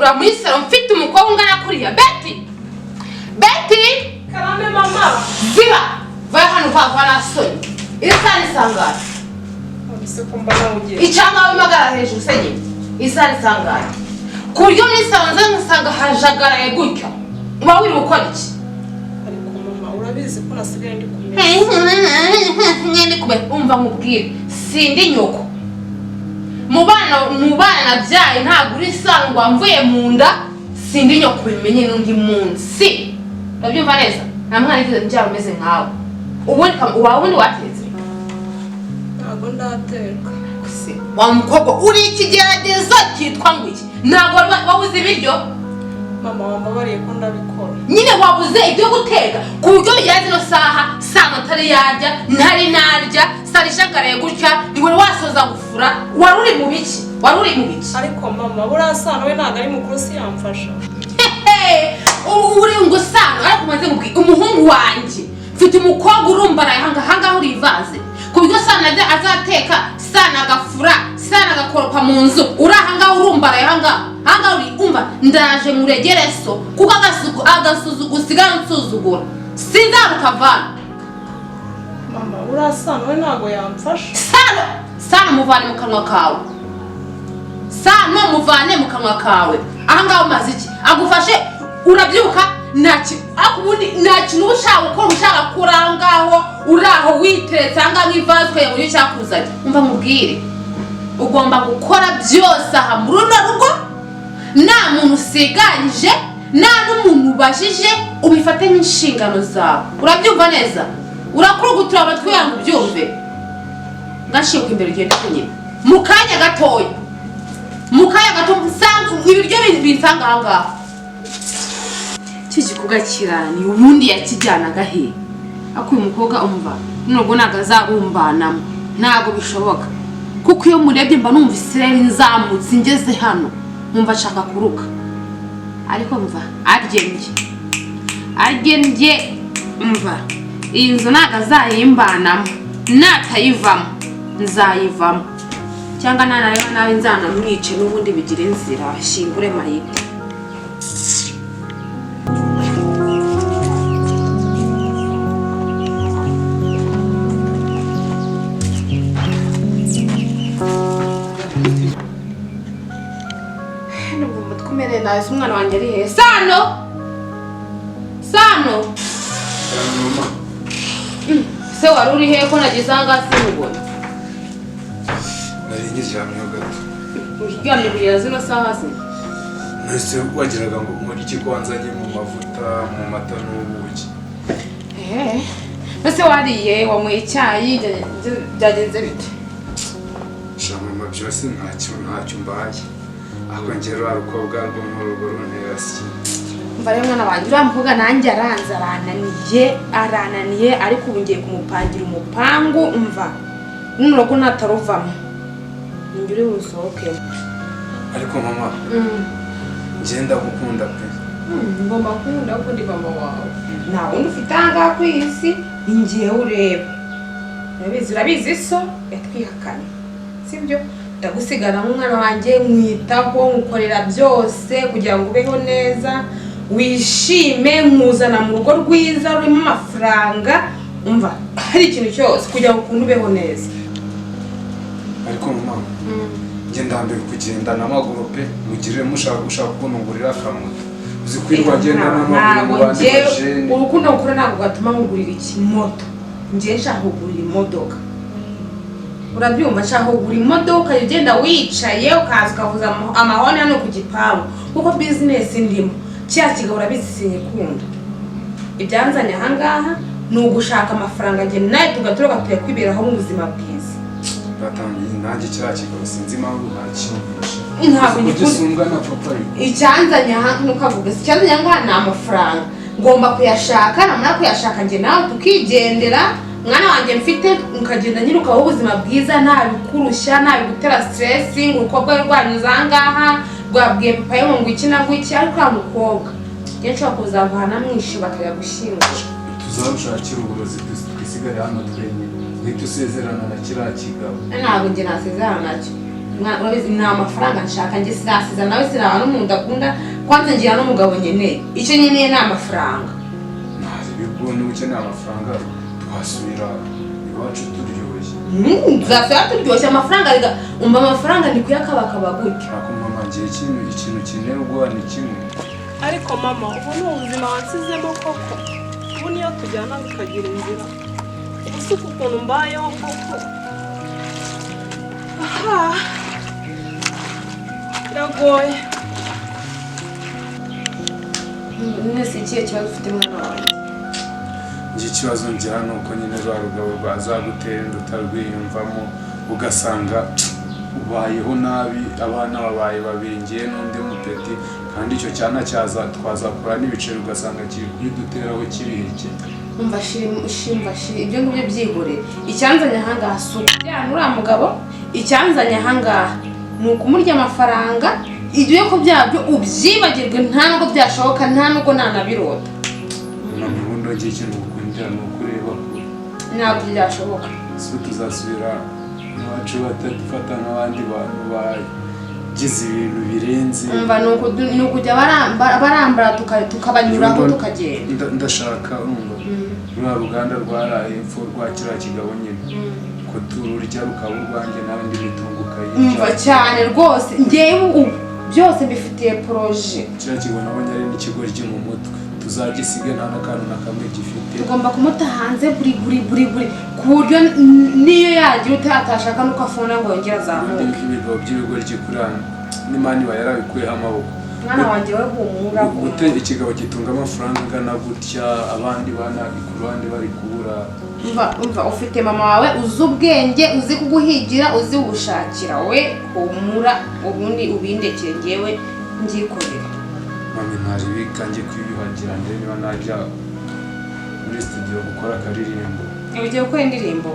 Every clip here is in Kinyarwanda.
Kureba muri salo mfite umukobwa ungana kuriya. Beti, Beti! Karame, mama. Ziba, vayo hano vuba, nta soni. Iri sahani isangaye. Ese ko mbona ugiye? Icanga wimagara hejuru se nyine. Isahani isangaye ku buryo muri salo nza ngasanga hajagaraye gutya, uba wiri gukora iki? Ariko mama, urabizi ko nasigaye ndi kumeza. Nyine kube umva nkubwire, sindi nyoko. Mu bana nabyaye ntabwo uri sangwa mvuye mu nda. Sindi nyoko, bimenye n'undi munsi. Urabyumva neza? Nta mwana nigeze mbyara umeze nkawe. Ubundi waba ubundi watetse? Ntabwo ndateka. Se, wa mukobwa, uri ikigeragezo cyitwa ngo iki? Ntabwo wabuze ibiryo? Mama, wambabariye ko ndabikora. Nyine wabuze ibyo guteka ku buryo bigera zino saha saa ntari yarya, ntari narya, sara ijagaraye gutya, ntiwari wasoza gufura. Wari uri mu biki? Wari uri mu biki? Ariko mama, buriya Sano we ntabwo ari mukuru, si yamfasha? Hehe, uri ngo Sano? Ariko umaze nkubwira, umuhungu wanjye, mfite umukobwa urumbaraye ahangaha. Ahangaha uri ivaze ku buryo Sano ajya azateka, Sano agafura, Sano agakoropa mu nzu. Uri ahangaha urumbaraye ahangaha, ahangaha uri. Umva, ndaje muregere so, kuko agasuzugu usigaye unsuzugura sinzarukavana. Mama, buriya Sano we ntabwo yamfasha? Sano, Sano muvane mu kanwa kawe. Sano muvane mu kanwa kawe. Ahangaha umaze iki? Agufashe? Urabyuka nta kintu, ariko ubundi nta kintu uba ushaka gukora, ushaka gukora aho ngaho uri aho witeretse ahangaha nk'ivaze ukagira ngo nicyo cyakuzanye. Umva nkubwire, ugomba gukora byose aha muri runo rugo, nta muntu usiganyije, nta n'umuntu ubajije. Ubifate nk'inshingano zawe. Urabyumva neza? Urakurugutura amatwi yangu ubyumve. Ngashibuka imbere ugende kunyina mu kanya gatoya, mu kanya gato nsanga ibiryo binsanga aha ngaha. Iki gikorwa kirani ubundi yakijyanaga he? Ariko uyu mukobwa, umva, nubwo ntabwo azabumbanamo, ntabwo bishoboka, kuko iyo murebye mba numva isireri nzamutse ngeze hano nkumva nshaka kuruka. Ariko mva, arye ndye, arye ndye. Umva, iyi nzu ntabwo azayimbanamo. Natayivamo nzayivamo, cyangwa nanareba nabi nzanamwice. N'ubundi bigira inzira, shyingure mayite. Ndumva umutwe umereye nabi. Se umwana wanjye ari he? Sano, Sano! Mama. Se wari uri he ko nageze aha ngaha sinkubone? Nari nkiryamyeho gato. Uryamye kugera zino saha se? Mbese wagiraga ngo nkore iki ko wanzanye mu mavuta, mu mata n'ubuki? Eee, mbese wariye, wanyweye icyayi, byagenze bite? Sha mama, byose ntacyo mbaye, ahubwo njye rwa rukobwa rwo mu rugo runtera syi. Umva rero mwana wanjye, uriya mukobwa nanjye aranze, arananiye, arananiye. Ariko ubu ngiye kumupangira umupangu. Umva, runo rugo nataruvamo ninjye uri busohokemo. Ariko mama, njye ndagukunda pe. Ngomba kunkunda kuko ndi mama wawe. Nta wundi ufite aha ngaha ku isi, ni njyewe ureba. Urabizi, urabizi, so yatwihakanye, sibyo? Ndagusigara nk'umwana wanjye, nkwitaho, nkukorera byose kugira ngo ubeho neza, wishime, nkuzana mu rugo rwiza rurimo amafaranga. Umva, hari ikintu cyose kugira ngo ukunde ubeho neza. Ariko mama, njye ndambiwe kugenda n'amaguru pe. Mugire mushaka gushaka ukuntu ngurira akamoto. Uzi kwirirwa ngenda n'amaguru mu Ntabwo bandi njyewe bajene? Urukundo ngukunda ntabwo gatuma nkugurira iki moto. Njyewe nshaka kugurira imodoka, urabyumva? Nshaka kugura imodoka ukajya ugenda wicaye, ukaza ukavuza amahoni hano ku gipangu, kuko bizinesi ndimo, kiriya kigabo urabizi sinyikunda. Ibyanzanye ahangaha ni ugushaka amafaranga, njye nawe tugatoroka tujya kwiberaho mu buzima bwiza. Batangiye nanjye kiriya kigabo, sinzi impamvu ntacyumvishe. Ntabwo Uzi ko ngikunda. gisumbwa na papa ariko. Icyanzanye aha, ntukavuge, si icyanzanye aha ngaha ni amafaranga. Ngomba kuyashaka, namara kuyashaka njye nawe tukigendera. Mwana wanjye mfite, ukagenda nyine ukabaho ubuzima bwiza, nta bikurushya, nta bigutera stress, ngo urukobwa rwanyuze aha ngaha rwabwiye papa we ngo iki na ngo iki. Ariko uriya mukobwa njye nshobora kuzavana mwishe bakajya gushyingura. Tuzarushakira uburozi, twisigare hano twenyine, uhite usezerana na kiriya kigabo. Ntabwo njye nasezerana nacyo. Urabizi ni amafaranga nshaka. Njye sinasiza nawe, sinaba n'umuntu udakunda. Kwanza ngira n'umugabo nkeneye, icyo nkeneye ni amafaranga. Ntabwo niba ukeneye amafaranga, twasubira iwacu turyoshye. Tuzasubira turyoshye amafaranga. Rega umva, amafaranga ni kuyakabakaba gutyo. Ariko mama, ngiye ikintu kintera ubwoba ni kimwe. Ariko mama, ubu ni ubuzima wansizemo koko? Ubu niyo tujyana bikagira inzira, ubu si uku ukuntu mbayeho koko? Aha biragoye. Mwese, ikihe kibazo ufite, mwana wanjye? Njye ikibazo ngira ni uko nyine rwa rugabo rwazagutera inda utarwiyumvamo, ugasanga ubayeho nabi, abana babaye babiri, ngiye n'undi mupeti, kandi icyo cyana cyaza twazakura n'ibiceri, ugasanga kiri kubiduteraho kiriheke. Umva shiri, shimva shiri, ibyo ngibyo byihorere. Icyanzanye ahangaha si ukujyana uriya mugabo, icyanzanye ahangaha ni ukumurya amafaranga. Ibyo ko byabyo ubyibagirwe, nta nubwo byashoboka, nta nubwo nanabirota. Mama, ubundi wagiye, ikintu gukundira ni uko ureba kure. Ntabwo byashoboka. Si tuzasubira iwacu batadufata nk'abandi bantu bagize ibintu birenze? Umva, ni ukujya barambara tukabanyuraho tukagenda. Ndashaka, urumva, ruriya ruganda rwaraye epfo rwa kiriya kigabo nyine, ko tururya rukaba urwanjye, nawe indi mitungo ukayirya. Umva, cyane rwose, ngewe ubu byose mbifitiye projet. Kiriya kigo nabonye ari n'ikigoryi mu mutwe, tuzagisige nta n'akantu na kamwe gifite. Tugomba kumuta hanze buri buri buri buri, ku buryo niyo yagira ute atashaka nuko afuna ngo yongere azamuke. Ibigabo by'ibigoryi kuriya n'Imana iba yarabikuyeho amaboko. Mwana wanjye, we humura. Gute ikigabo gitunga amafaranga angana gutya, abandi bana ku ruhande bari kubura? Umva, umva, ufite mama wawe uzi ubwenge, uzi kuguhigira, uzi gushakira. We humura, ubundi ubindekere, ngewe mbyikorere. Mami, ntari kanjye kwiyuhagira ndebe niba najya muri studio gukora akaririmbo. Ugiye gukora indirimbo?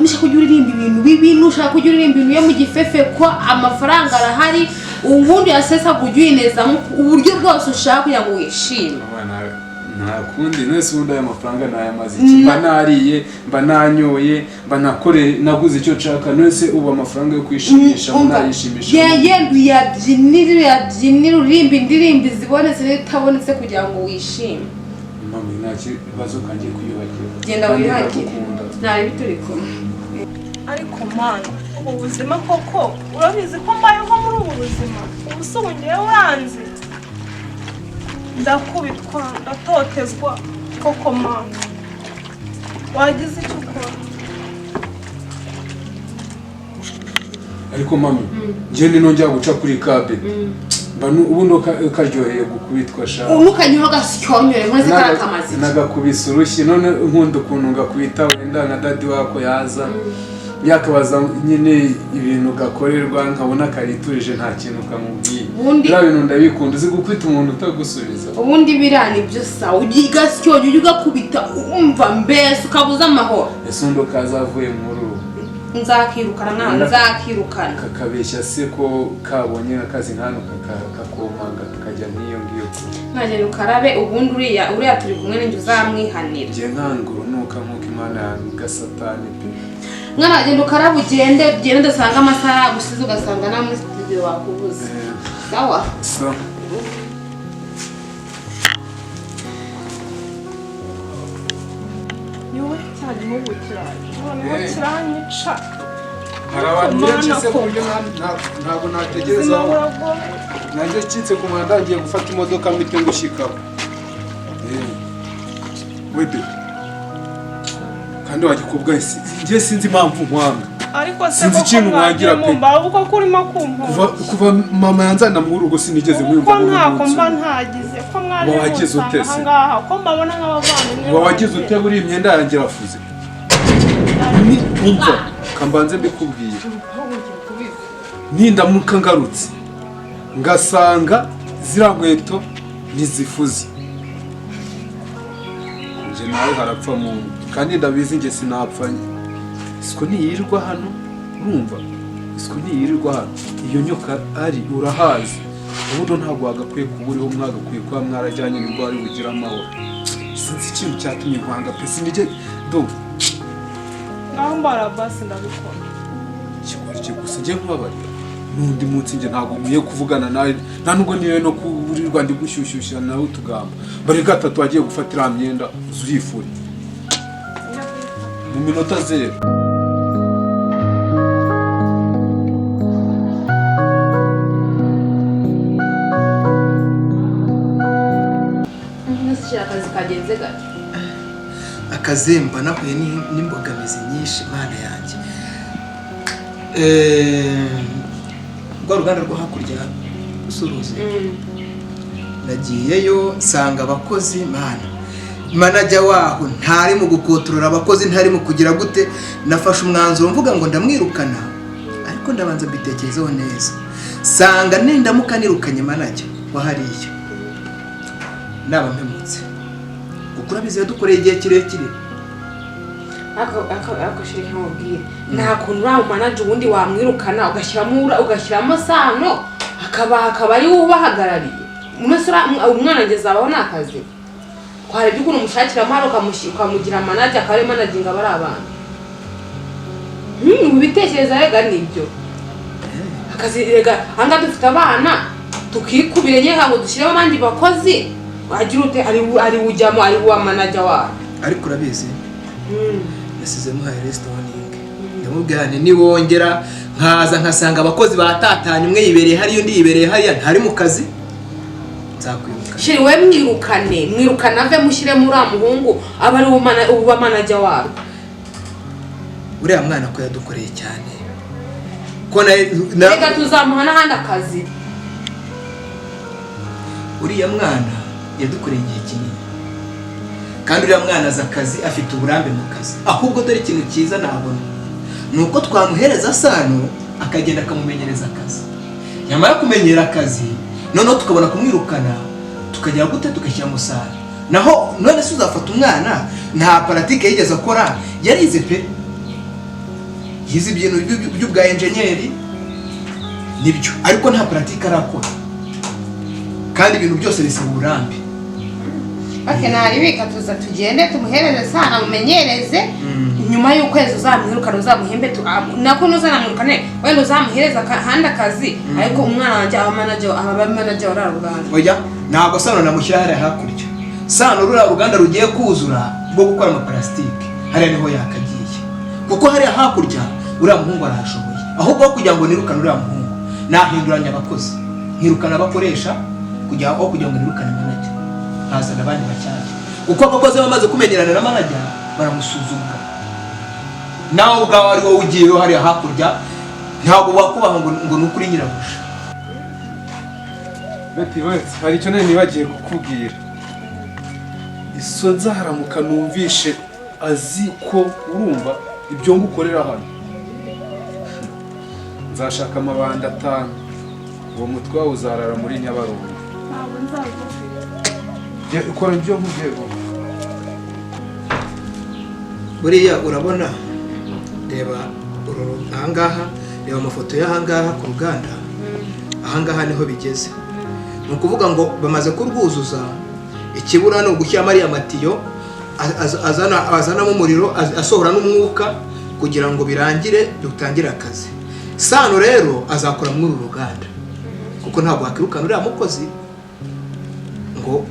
Nushaka kujya uririmba ibintu bibi, nushaka kujya uririmba ibintu yo mu gifefe, ko amafaranga arahari, ubundi yasesa ujya uyinezamo uburyo bwose ushaka kugira ngo wishime. Mama, nta kundi. Nese ubundi aya mafaranga nayamaze iki? Mba nariye, mba nanyoye, mba nakoreye, naguze icyo nshaka. Nese ubu amafaranga yo kwishimisha Umva, nayishimisha? Yenda uyabyinire, uyabyinire, uririmba indirimbo zibonetse n'izitabonetse kugira ngo wishime. Mami, nta kibazo, kangiye kwiyuhagira. Genda Kandi wiyuhagire. ndagukunda. Ntari turi kumwe. Ariko mana, ubu buzima koko, urabizi ko mbayeho muri ubu buzima. Ubu se ubu ngewe uranzi, ndakubitwa, ndatotezwa koko. Mana, wagize icyo ukora. Ariko mami, njye ninongera guca kuri kabe, mba ubundi karyoheye gukubitwa sha. Ntukanyura agasyonyore nkoze kariya kamazi. Nagakubise urushyi none nkunda ukuntu ngakubita, wenda nka daddy wako yaza yakabaza nyine ibintu gakorerwa, nkabona kariturije, nta kintu kamubwiye. Ubundi- Biriya bintu ndabikunda. Uzi gukubita umuntu utagusubiza? Ubundi biriya ni byo sawa, ujya ugasyonya, ujya ugakubita, umva mbese ukabuza amahoro. Ese undi kazavuye muri ubu? Nzakirukana mwana, nzakirukana. Kakabeshya se ko kabonye akazi nk'hano, kakomanga tukajya nk'iyo ngiyo kure. Nkagenda ukarabe, ubundi uriya turi kumwe ninjye uzamwihanira. Njye nkanga urunuka nk'uko Imana yanga Satani pe. Mwana, wagenda ukarabe, ugende ugende, udasanga amasaha yagusize, ugasanga nta muri studio bakubuze. Sawa. So. Niwe cya gihugu kiraje noneho Eh. kiranyica. Hari abantu benshi se ku buryo ntabwo nategereza Ubuzima aho buragoye. Nanjye ncitse ku muhanda, ngiye gufata imodoka mpite ngushyikaho. Webe kandi wagikobwa, njye sinzi impamvu nkwanga. Ariko se Sinzi koko ikintu mwagiye mwagira pe. mumba ubu koko urimo kumpora? Kuva mama yanzana mu rugo sinigeze Ubu nkwiyumva ko muri ntako uyu mba munsi. ntagize, ko mwaje Uba wagize munsanga ute se? ahangaha, ko mbabona nk'abavandimwe Uba wagize banjye. ute? Buriya imyenda yanjye irafuze. Ni umva, kambanze mbikubwira, nindamuka ngarutse ngasanga ziriya nkweto ntizifuze, njye nawe harapfa muntu, kandi ndabizi njye sinapfa. Siko ntiyirirwa hano, urumva? Siko ntiyirirwa hano, iyo nyoka ari urahazi. Ubundi ntabwo wagakwiye kuba uriho, mwagakwiye kuba mwarajyanye, nibwo wari bugire amahoro. Sinzi ikintu cyatumye nkwanga pe, sinijye do. Ngaho mbara basi, ndabikora. Ikigoryi gusa, njye nkubabarira. N'undi munsi njye ntabwo nkwiye kuvugana nawe, nta nubwo niwe no kuburirwa ndi gushyushyushya nawe utugambo. Bari gatatu agiye gufatira myenda uzurifure mu minota zero. Akazi kagenze gake. Akazemba nahuye n'imbogamizi nyinshi, Mana yanjye. Rwa ruganda rwo hakurya usuruzi, nagiyeyo nsanga abakozi, Mana, manager waho ntari mu gukotorora abakozi, ntari mu kugira gute. Nafashe umwanzuro mvuga ngo ndamwirukana, ariko ndabanza mbitekerezeho neza, sanga nindamuka nirukanye manager wa hariya naba mpemutse, kuko urabizi yadukoreye igihe kirekire. Ako shirika nkubwire, nta kuntu uriya manager ubundi wamwirukana ugashyiramo Sano akaba ari we ubahagarariye. Umunsi umwana ageze abaho ni akazi, twarebye ukuntu umushakiramo hano ukamugira manager, akaba ari managinga bari abantu. Ubitekereza rega nibyo akazi rega. Ahangaha dufite abana, tukikubire nyine ngo dushyiremo abandi bakozi, wagira ute? Ari ujyamo ari uwa manager wayo. Ariko urabizi, nasize muhaye last warning, ndamubwira nti niwongera nkaza nkasanga abakozi batatanye, umwe yibereye hariya undi yibereye hariya, ntari mu kazi, nzakwiruka. Shiri we, mwirukane, mwirukane ave, mushyiremo uriya muhungu aba ari uba manager warwo. Uriya mwana ko yadukoreye cyane, ko na Reka tuzamuha n'ahandi akazi. Uriya mwana yadukoreye igihe kinini, kandi uriya mwana azi akazi, afite uburambe mu kazi. Ahubwo dore ikintu cyiza nabona ni uko twamuhereza Sano akagenda akamumenyereza akazi, nyamara kumenyera akazi noneho tukabona kumwirukana, tukagera gute, tugashyira mu Sano. Naho none se uzafata umwana nta pratique yigeze akora? Yarize pe, yize ibintu by'ubwa enjeniyeri nibyo, ariko nta pratique arakora, kandi ibintu byose bisaba uburambe. Bake naribika, tuza tugende tumuhereze Sano amumenyereze, nyuma y'ukwezi uzamwirukane, uzamuhembe nako ntuzanamwirukane, wenda uzamuhereza ahandi akazi, ariko umwana wanjye aba manager wa ruganda. Oya, ntabwo Sano namushyira hariya hakurya. Sano ruriya ruganda rugiye kuzura rwo gukora amaparasitike, hariya niho yakagiye, kuko hariya hakurya uriya muhungu arahashoboye. Ahubwo aho kugira ngo nirukane uriya muhungu, nahinduranya abakozi, nkirukana abakoresha kugira aho kugira ngo nirukane manager, nkazana abandi bashyashya, kuko abakozi bamaze kumenyerana na manager baramusuzugura. Nawe ubwawe ari wowe ugiyeyo hariya hakurya, ntabwo wakubaha ngo ni ukuri nyirabuja. Beti, wese hari icyo nari nibagiye kukubwira. Iso nzaramuka numvishe azi ko urumva ibyo ngukorera hano, nzashaka amabanda atanu, uwo mutwe wawe uzarara muri Nyabarongo. Ntabwo nzagufira. Jya ukora ibyo nkubwiye vuba. Buriya urabona, reba ahangaha, reba amafoto y'ahangaha ku ruganda, ahangaha niho bigeze. Ni ukuvuga ngo bamaze kurwuzuza, ikibura ni ugushyiramo ariya matiyo azanamo umuriro, asohora n'umwuka, kugira ngo birangire dutangire akazi. Sano rero azakora muri uru ruganda, kuko ntabwo wakirukana uriya mukozi ngo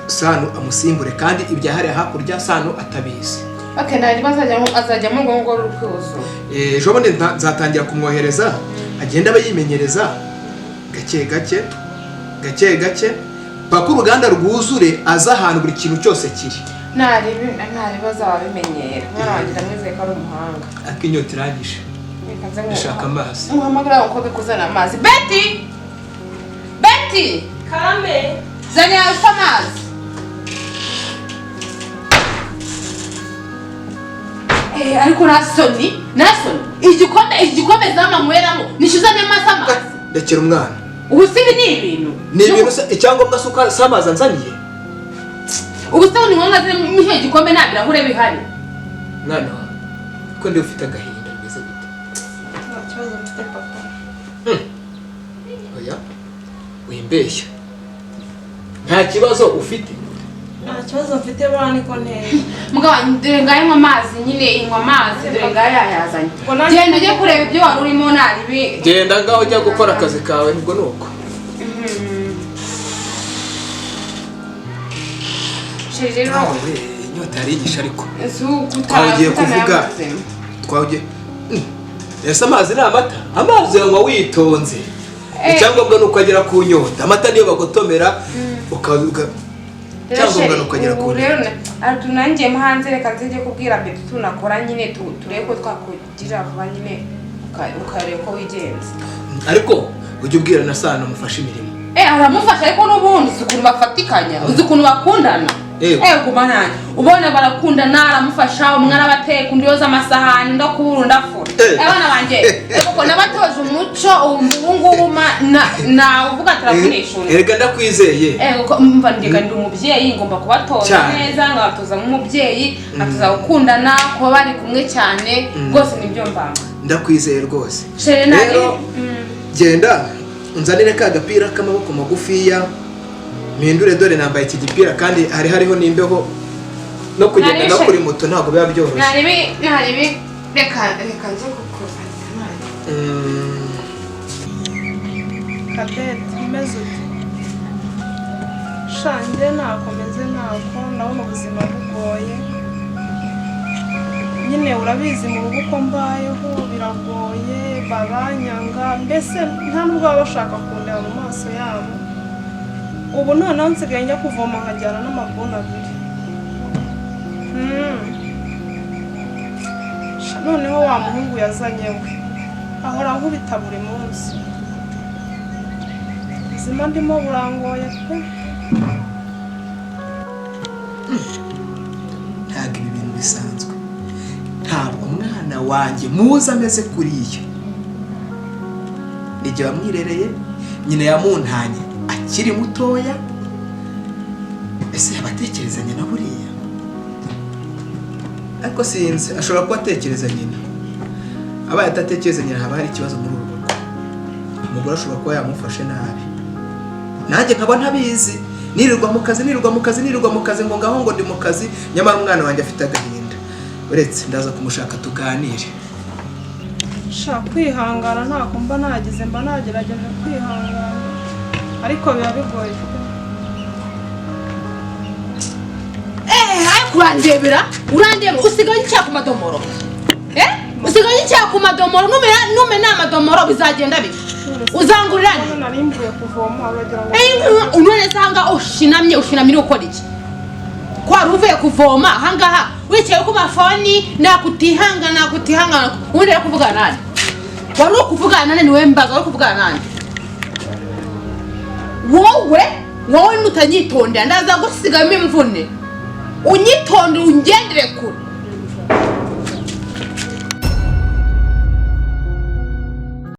Sano amusimbure, kandi ibya hariya hakurya Sano atabizi. Okay, nta kibazo, azajyamo ngo ngo ruri kuzura. Ejo bundi nzatangira kumwohereza, agenda aba yimenyereza gake gake gake gake paka uruganda rwuzure, aza ahantu buri kintu cyose kiri. Ntaribi azaba abimenyera. Umwana wanjye ndamwizeye ko ari umuhanga. Ariko inyota irangije. Reka nze Ndashaka amazi. Muhamagara umukobwa kuzana amazi. Betty, Betty! Karame. Zanira ufite amazi. Ariko nta soni, nta soni! Igikombe zamanyweramo nishyuzanye amazi amazi. Ndekera umwana. Ubu si ibi ni ibintu? Ni ibintu se? Icyangombwa si uko si amazi anzaniye? Ubu se ni ngombwa azane muri icyo gikombe nta birahure bihari? Mwana wawe ko ndiwe ufite agahinda, bimeze bite? Nta kibazo mfite, papa. Oya, wimbeshya, nta kibazo ufite. Nta kibazo mfite buriya niko nteye. Mugabo dore ngayo nywa amazi nyine, inywa amazi, dore ngayo yayazanye. Ngo nanjye- Genda ujye kureba ibyo wari urimo naribi. Genda ngaho ujya gukora akazi kawe, ubwo ni uko. Chéri rero. Nawe inyota yarinyishe ariko. Si uko Twagiye kuvuga. Twagiye. Ese amazi ni amata? Amazi uyanywa witonze. Icyangombwa ni uko agera ku nyota. Amata niyo bagotomera icyangombwa ni uko agera ku Ubu nyota. rero tunangiye hanze, reka nzajye kubwira bebe tunakora nyine turebe ko twakugira vuba nyine ukareba uko wigenza. Ariko ujye ubwira na Sano amufashe imirimo. Aramufasha ariko n'ubundi uzi ukuntu bafatikanya, uzi ukuntu bakundana. Yego. Guma nanjye ubona barakundana, aramufasha, umwe arabateka, undi yoza amasahani, undi akubura, undi afura. Abana banjye kuko nabatoje umuco ubu ngubu navuga turavunisha undi. Erega ndakwizeye. Kuko mva ndeka ndi umubyeyi, ngomba kubatoza neza, nkabatoza nk'umubyeyi, nkatoza gukundana, kuba bari kumwe cyane rwose nibyo mbanga. Ndakwizeye rwose. Chéri, nari- Rero genda unzanire ka gapira k'amaboko magufiya mpindure, dore nambaye iki gipira kandi hari hariho n'imbeho, no kugenda Nari no chéri. kuri moto ntabwo biba byoroshye. Naribi reka nze kukuzanira nari. Cadette, umeze ute? Sha njye ntako meze, ntako ndabona ubuzima bugoye nyine, urabizi mu rugo uko mbayeho biragoye, baranyanga mbese nta nubwo baba bashaka kundeba mu maso yabo. Ubu noneho nsigaye njya kuvoma nkajyana n'amabuni abiri. Sha noneho wa muhungu yazanye we ahora ankubita buri munsi. Ubuzima ndimo burangoye pe. Ntabwo ibi bintu bisanzwe, ntabwo umwana wanjye muzi ameze kuriya. Nijye wamwirereye, nyina yamuntanye akiri mutoya. Ese yaba atekereza nyina buriya? Ariko sinzi, ashobora kuba atekereza nyina. Abaye adatekereza nyina haba hari ikibazo muri uru rugo. Umugore ashobora kuba yamufashe nabi, nanjye nkaba ntabizi, nirirwa mu kazi, nirirwa mu kazi, nirirwa mu kazi, ngo ngaho ngo ndi mu kazi, nyamara umwana wanjye afite agahinda. Uretse ndaza kumushaka tuganire. Sha kwihangana ntako mba nagize, mba nagerageje kwihangana ariko biba bigoye pe. Ariko urandebera, urandebera, usigaye ucya ku madomoro. Usigaye ucya ku madomoro, numena amadomoro bizagenda bite? Uzangurira nde? Hano nari mvuye kuvoma uragira ngo None se ahangaha ushinamye, ushinamye ukora iki? Ko wari uvuye kuvoma ahangaha wicaye ku mafoni, nakutihangana, nakutihangana, ubundi rero kuvugana nande? Wari uri kuvugana nande? Niwe mbaza, wari kuvugana nande? Wowe nutanyitondera ndaza gusigamo imvune. Unyitondere, ungendere kure.